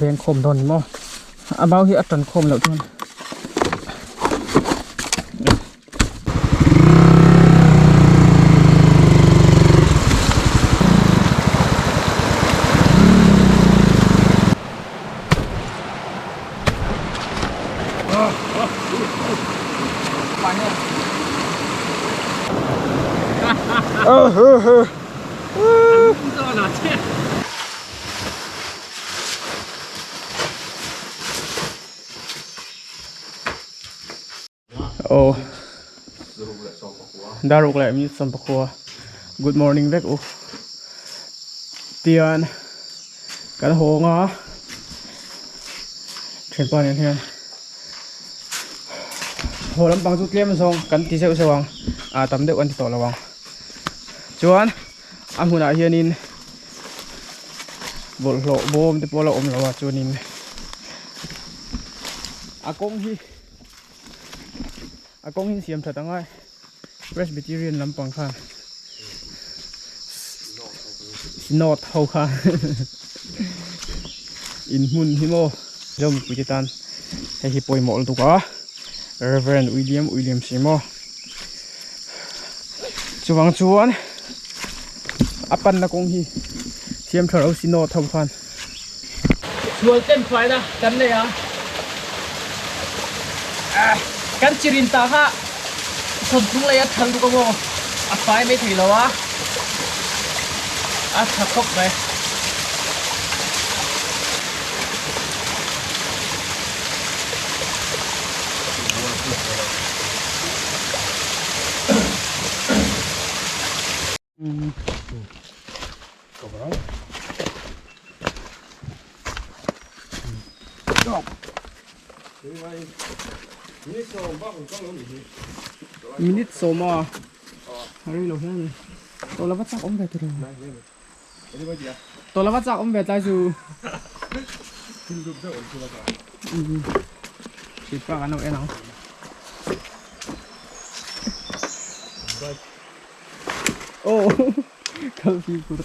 veng khawm dawn ni maw a mau hi a tan khawm loh chuan Aw daruk leh minute 19 good morning vek u tian kan hawng a thianpa nen hian haw lampang chu tlem zawng kan ti zeuh zeuh ang ah tam deuh an ti tawh lo ang chuan a hmunah hianin bawlhhlawh bawm te pawh a la awm lo a chuanin a kawng hi a kawng hi siam that ang a Presbyterian lampang khan Synod ho khan in hmun hi maw Mizo mipui te tan hei hi pawimawh lutuk a Reverend William Williams hi maw chuvang chuan a panna kawng hi siam tha lo Synod ho khan Sual ten faina kan nei a, kan chirin ta kha sawmthum lei a thal duk amaw a fai mai thei lo a, a tha khawp mai. Minute sawma a rei lo hian tawh lova chak awm ve tur tawh lova chak awm ve tlai chu pa kan lo en ang. Oh, kal fi pur.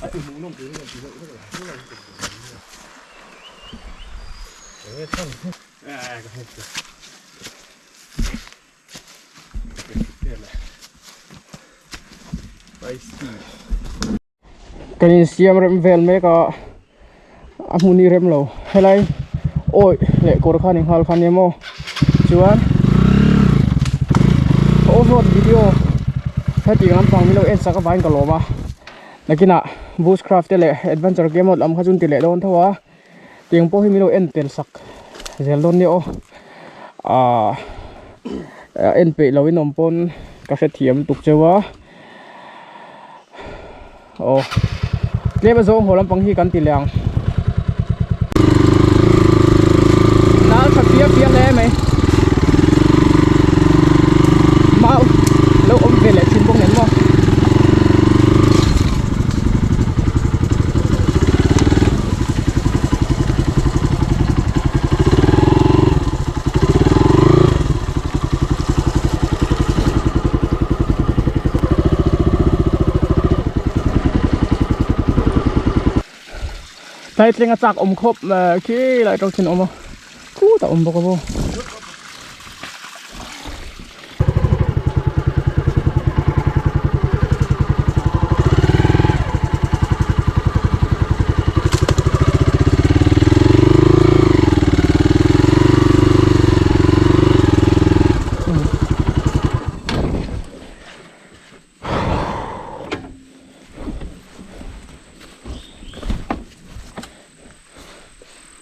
Kan insiam rem vel mek a a hmun hi rem lo helai awi leh kawr khan inghal kha nia maw chuan off road video hetiang lampang min lo en sak avangin ka lawm a nakinah bushcraft te leh adventure game lam kha chu an ti leh dawn tho a tiang pawh hi min lo en tel sak zel dawn nia aw ahh en peih loh in awm pawn ka hrethiam lutuk cheu a aw tlem a zawng haw lampang hi kan ti leh ang nal tha fia fia hle mai mau lo awm ve leh thin bawk nen maw. Tlai tlenga chak awm khawp khi lai tawk thin awm a khutah awm bawk a maw.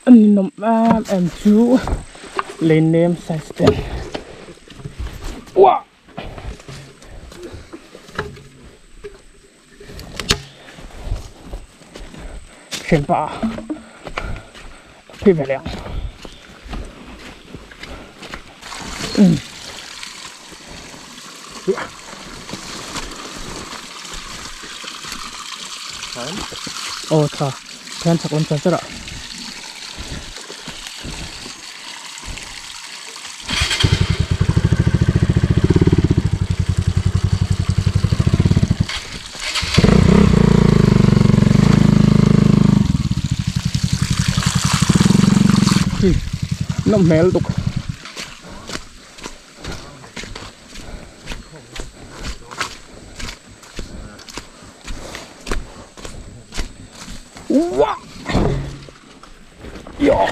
A ninawm em em chu lei nem size ten uah hrenpa phei ve leh ang umm. Aw tha thian chak awm char char ah. Khi nawm hmel lutuk. Wah! Yo!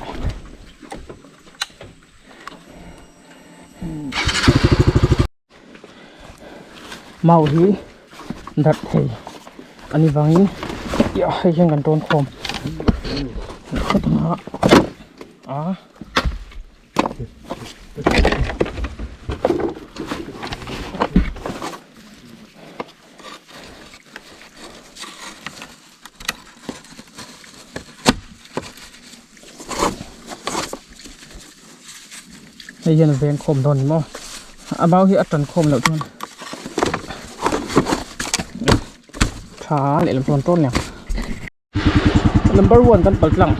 Mau hi darh thei a ni vangin hei hian kan tawn khawm khawp ang a a. Hei hian veng khawm dawn ni maw a mau hi a tan khawm loh chuan tha lehlam tawn tawn liang number one kan pal tlang.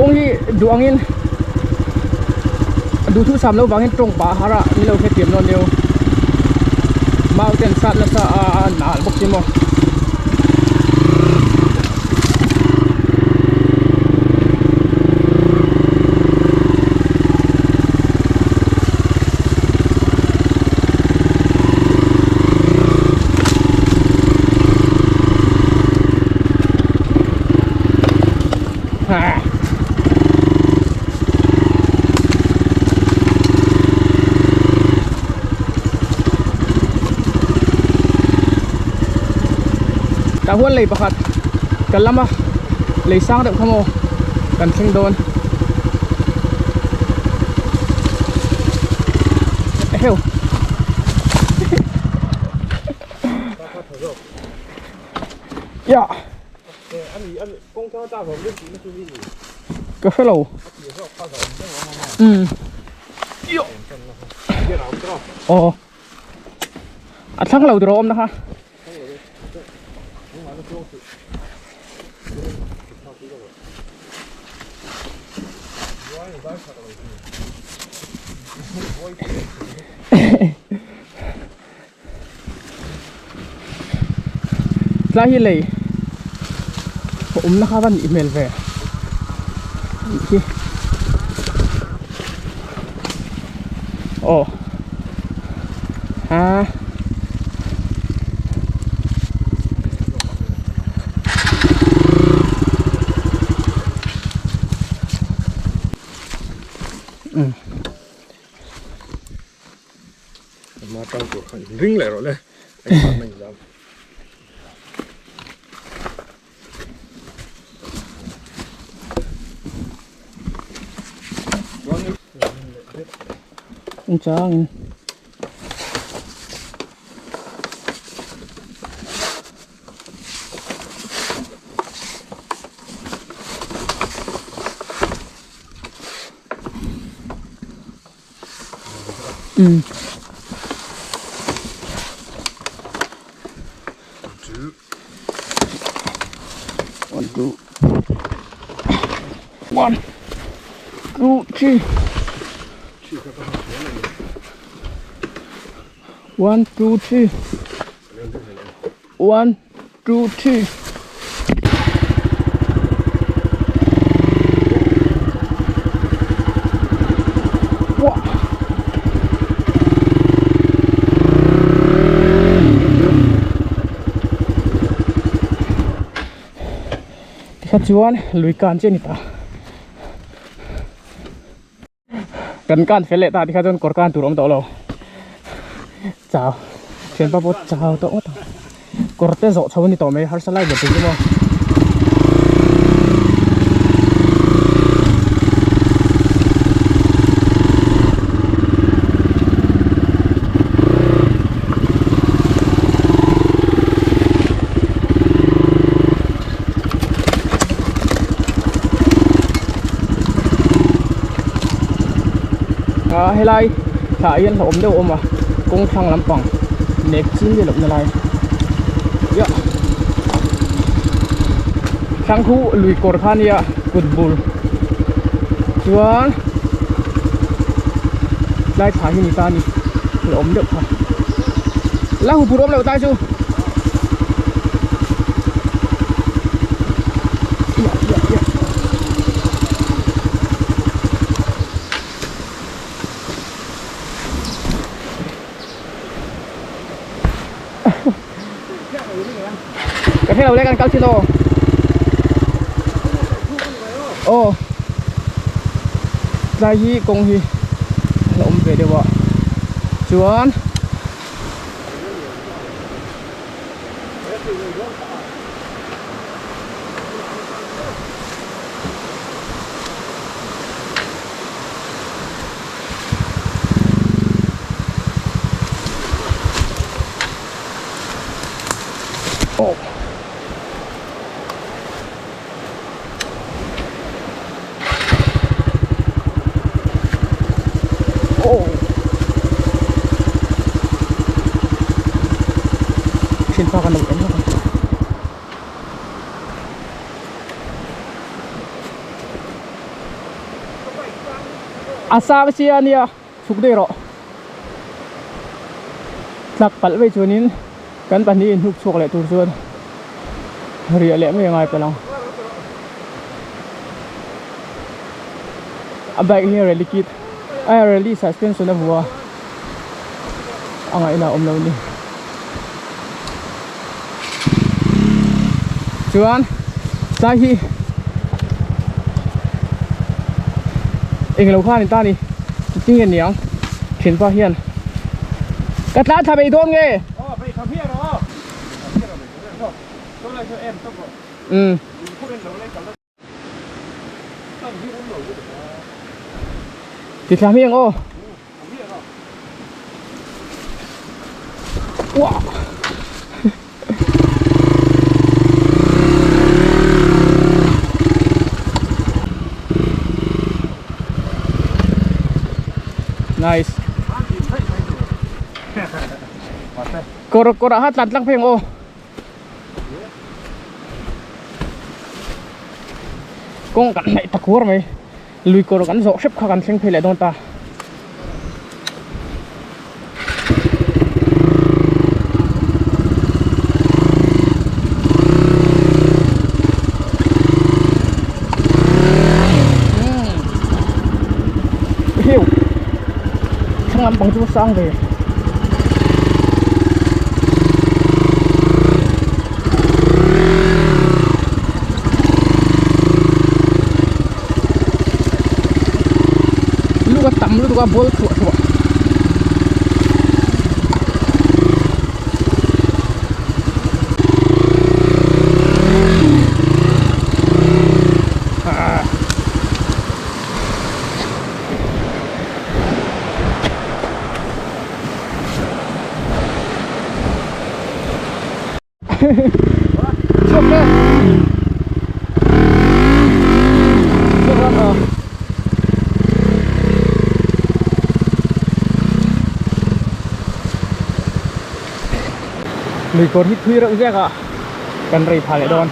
Kawng hi duh angin duhthusam loh vangin tawng pah a har a ni lo hrethiam dawn deuh mau ten sat nasa a a nal bawk si maw. Tah huan lei pakhat kan lam a lei sang deuh kha maw kan thleng dawn eheu ya ka hrelo umm aw a thlang lo tur a awm na kha. Tlai hi lei awmna kha va nih hmel ve khi aw ha um Ma tang tur khan ring leh rawh le engmah na inzam. Chang um One, two. One, two, three. One, two, three. One, two, three. Wow. Tikha chuan lui kan che ni ta kan kan fel leh ta tikha chuan kawr kan tur awm tawh lo chau thianpa pawh chau tawh ngawt ang kawr te zawh chho a ni tawh mai harsa lai ber tur chu maw. Ah helai Tah hian hlauhawm deuh a awm a kawng thlang lampang nek chin leh lohna lai ia thlang khu lui kawr kha ania kut bul chuan tlai thla hi ni ta a ni hlauhawm deuh kha la hu phur awm loh tlai chu. Ka hre lo le kan kal chin aw. Aw. Tlai hi kawng hi a la awm ve deuh a. Chuan Oh. Oh. Thin pa kan lo en lawk a. A sang si a nia chhuk daih rawh tlak palh vei chuanin kan pahnih in hnuk chhuak leh tur chuan riah leh mai a ngai palh ang a bike hi rally kit a rally suspension a vuah a ngaihna a awm lo a ni chuan tlai hi englo kha ani ta ni tinge niang thianpa hian ka tlan thla mai dawn nge umm. Ti thla hmiang aw. Wow. Nice. Kor kor ah tlan tlang pheng aw. Kawng kan hnaih tak huar mai lui kawr kan zawh hrep kha kan thleng phei leh dawn ta. Hiu thlang lampang chu sang ve. Luk a tam lutuk a ball thuah thuah. Ah. Chhuak e Chhuak ran a Lui kawr hi thui reuh zek a kan rei phah leh dawn.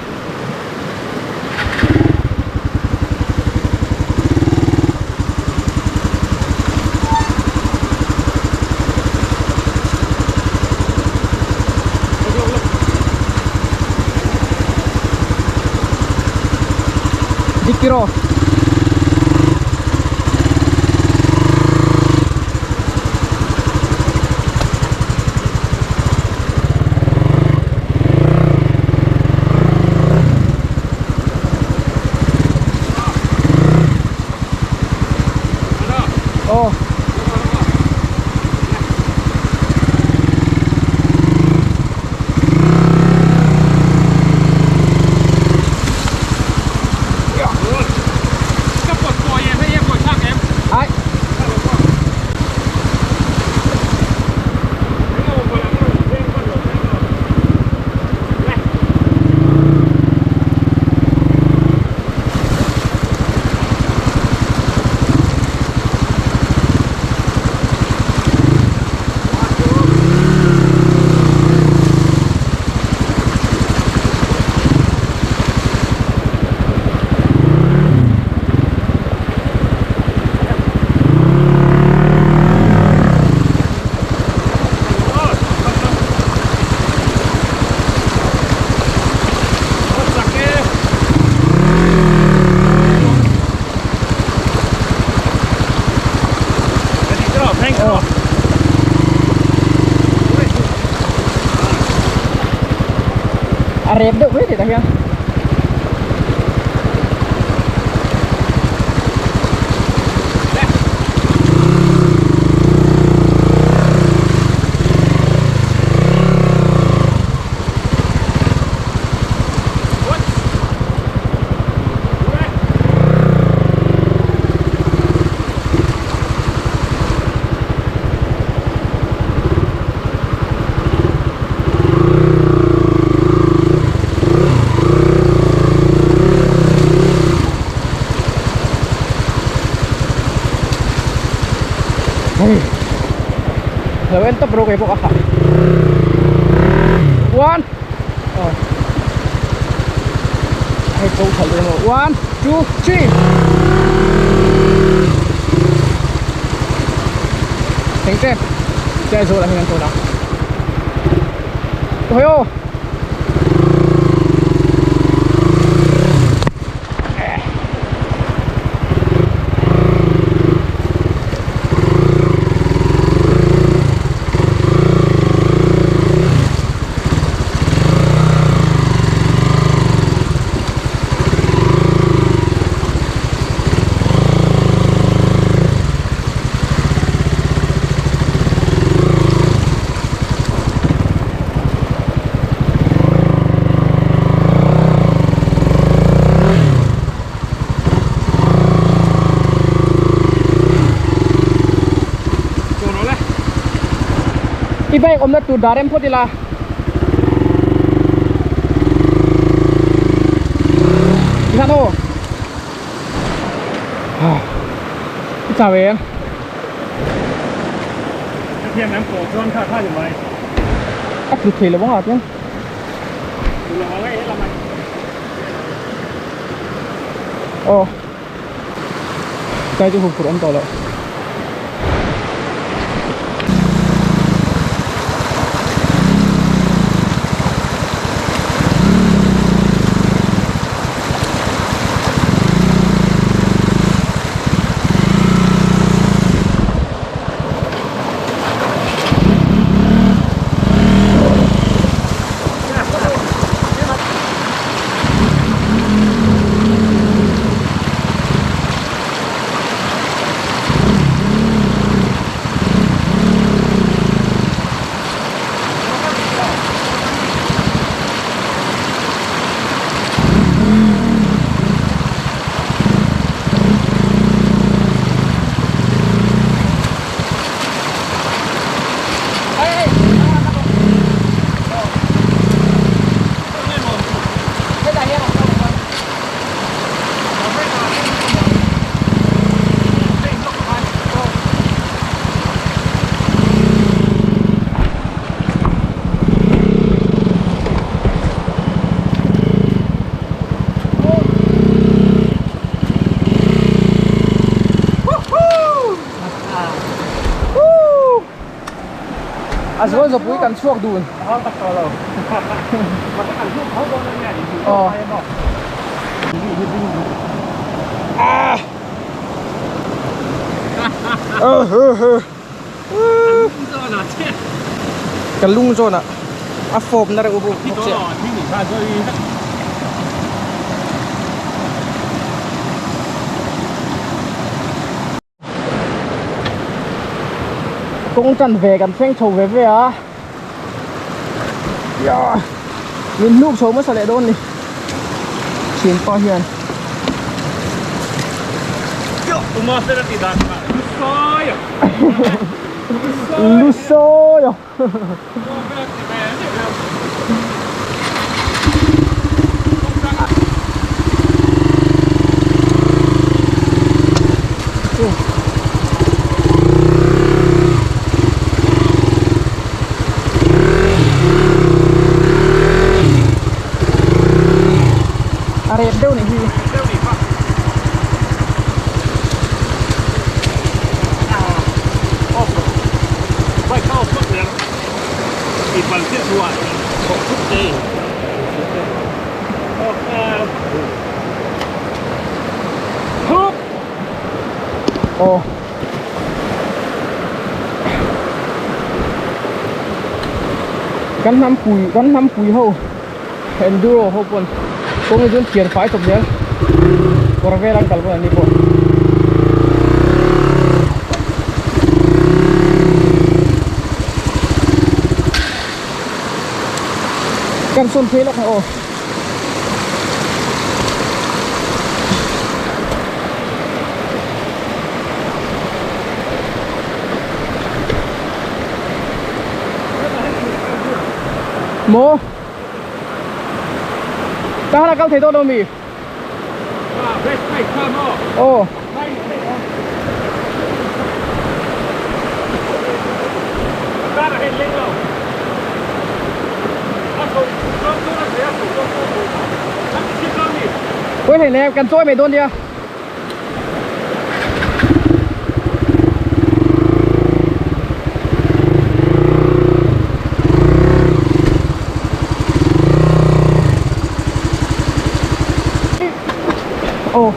Dik tiraw? Oh. A rep deuh mai tih tah hian. Hei lo en tawp ro kei bawk a hah one oh hei ko tha leh maw one two three theng tep che zo lah hian an tawn a ôi ô I bike awmna tur dah rem phawt ila. Tikhan aw. I chau em? Thiam em pawh chuan kha kha ni mai. A tlu thei lo anga chuan. Tlu lo ang e helam ai. Aw. Tlai chu huphurh awm tawh loh. A zual zawpui kan chhuak dun. Ka lung zawn ah a fawp na reuh bawk che. Kawng tan ve kan thleng chho ve ve a min hnuk chho hmasa leh dawn ni thianpa hian lu sawi a A rep deuh nih hi. Aw. Kan hnam pui kan hnam pui ho. Enduro ho pawn kawng hi chuan thian fai chawp zel kawr vel an kal pawn an ni pawh. Kan sawn phei lawk ang aw. Maw? Ta hana kal thei dawn lo mi? Aw. Pawi hlei hle kan chawi mai dawn nia. Oh.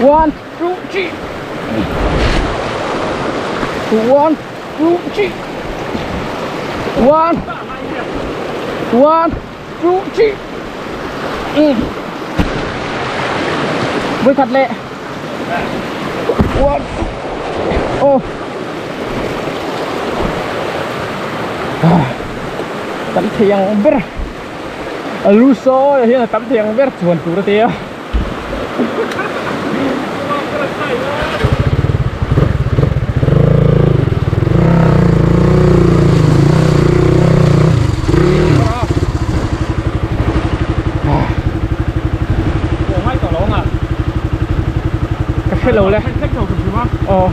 One, two, three. One, two, three. One, one, two, three. Vui khat leh. One. Oh. Tam thei ang ber. A lu sawi ah hian a tam thei ang ber chuan tur a tia. Ka hre lo le. Aw.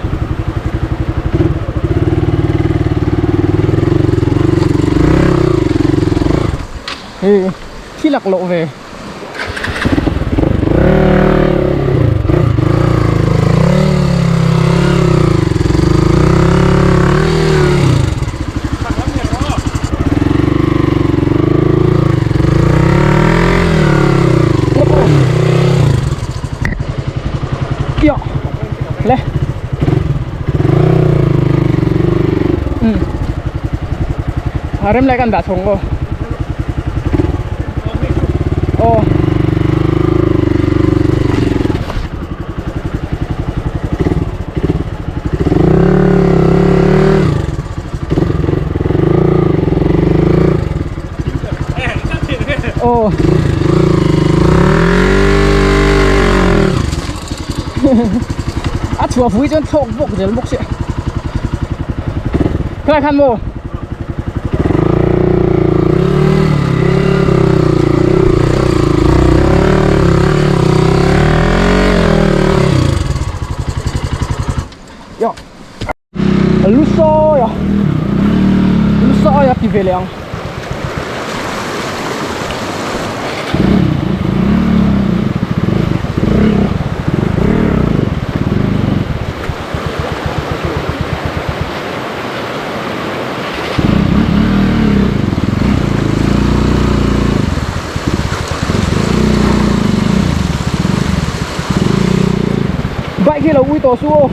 Hei thil ak loh ve. Le. A rem lai kan dah chhawng aw. Aw. Aw. A chhuah fui chuan thlawk bawk zel bawk sia. Khlai khan maw? Yo. Lu sawi a. Lu sawi a ti ve leh ang. Bike hi lo ui tawh suh aw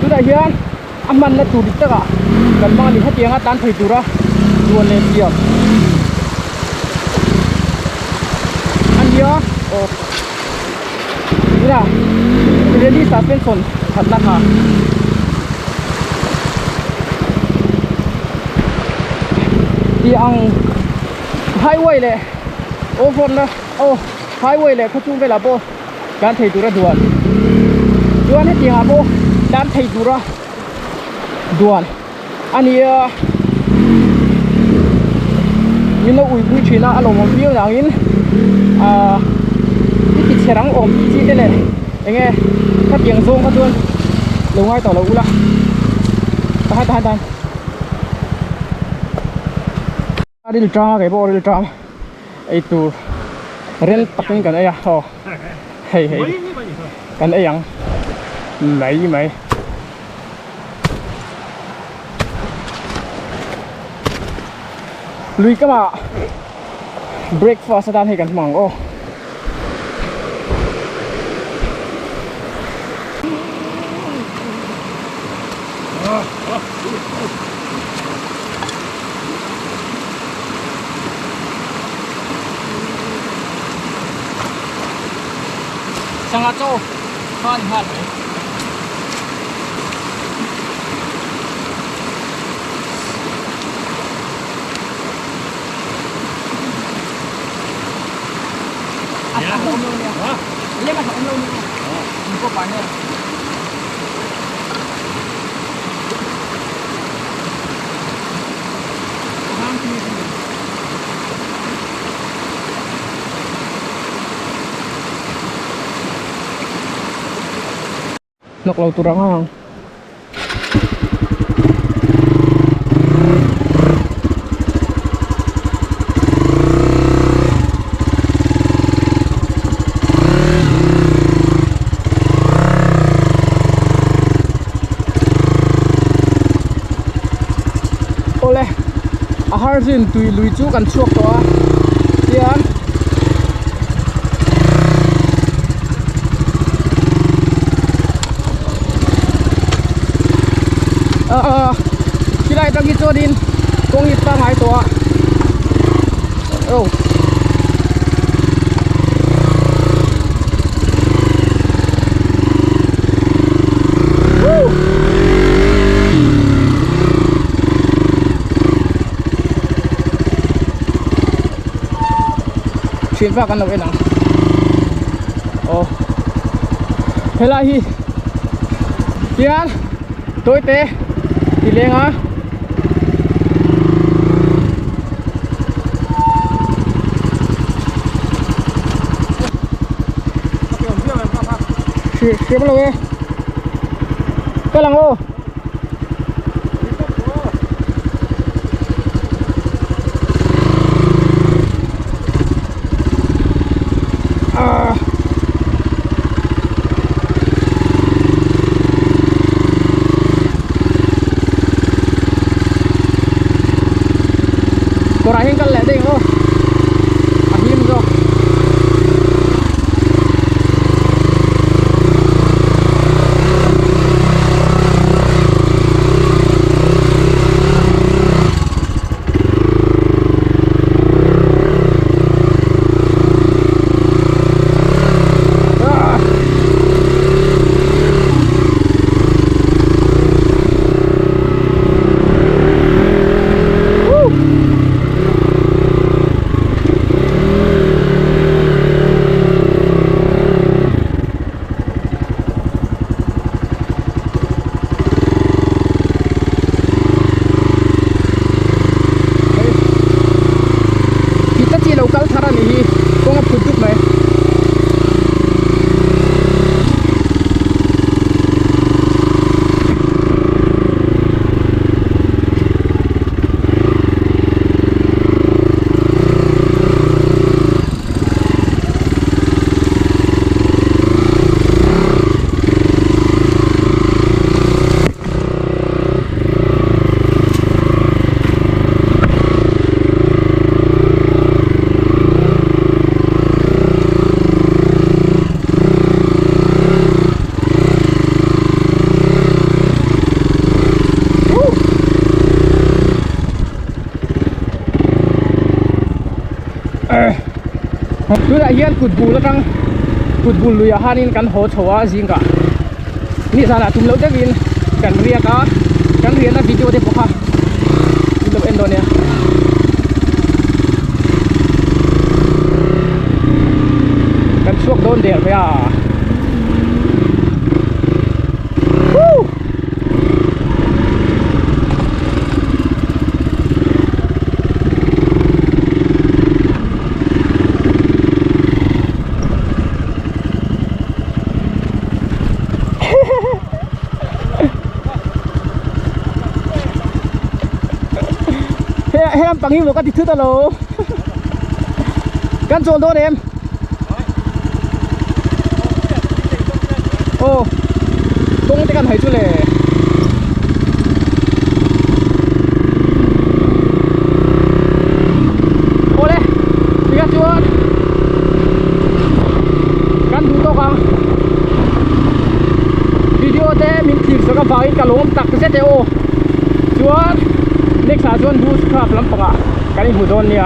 tunah hian a hmanna tur dik takah kan hmang a ni hetianga tan thei tura chuan leh siam a nia aw tunah ready suspension thatna kha tih ang highway leh off road na aw highway leh khawchhung velah pawh tan thei tura duan chuan hetiang ah pawh tan thei tura duan a ni a min lo ui pui thin a a lawmawm viau nangin ahh i ti chhe rang awm tih chi te leh eng nge khatiang zawng kha chuan lo ngai tawh lo ula tahan tahan tahan. A ril tang a kei pawh ril tang ei tur rel takin kan ei a aw hei hei kan ei ang mai mai lui kamah breakfast atan hei kan hmang ang aw. Sangha chaw kha a ni nghal mai. Hnawk lo tur ang ang. Awle a har zin tui lui chu kan chhuak tawh a tian ah khilai atang hi chuanin kawng hi pangngai tawh a oh. Thian vak an lo en ang aw helai hi tian tawite ti leng a. Hriam lo e kal ang aw ah kawrah hian kal leh daih ang aw a hlim zawk. Tih chi lo kal thar a nih hi kawng a phut dup mai. Tunah hian kut bul atang kut bul luiah hanin kan haw chho a zingah nizanah tum loh deuhin kan riak a kan riahna video te pawh kha min lo en dawn nia. Kan chhuak dawn der mai a. Woo! He lam pang hi maw ka ti thut alo kan chawl dawn em aw kawng te kan hai chu le awle tikah chuan kan duh tawk ang video te min thlir sak avangin ka lawm tak zet e aw chuan next ah chuan bushcraft lampangah kan inhmu dawn nia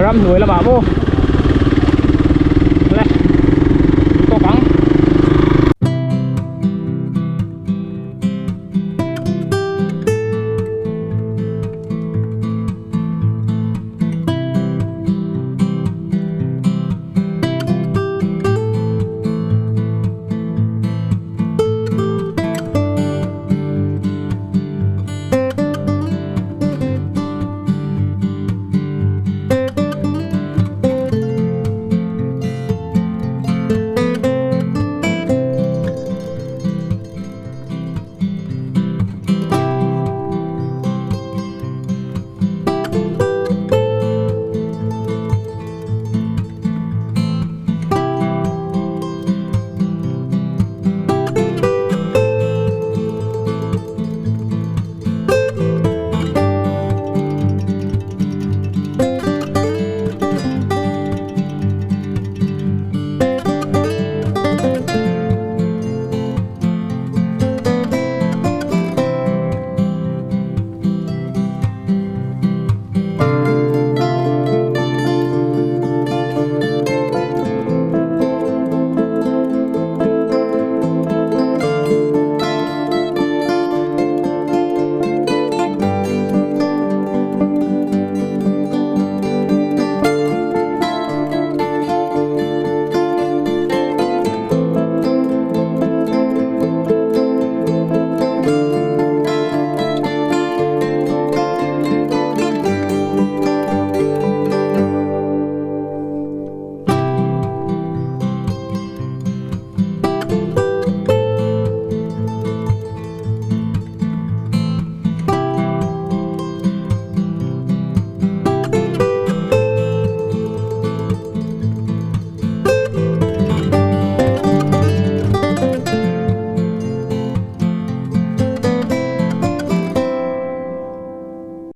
ramhnuai lamah maw.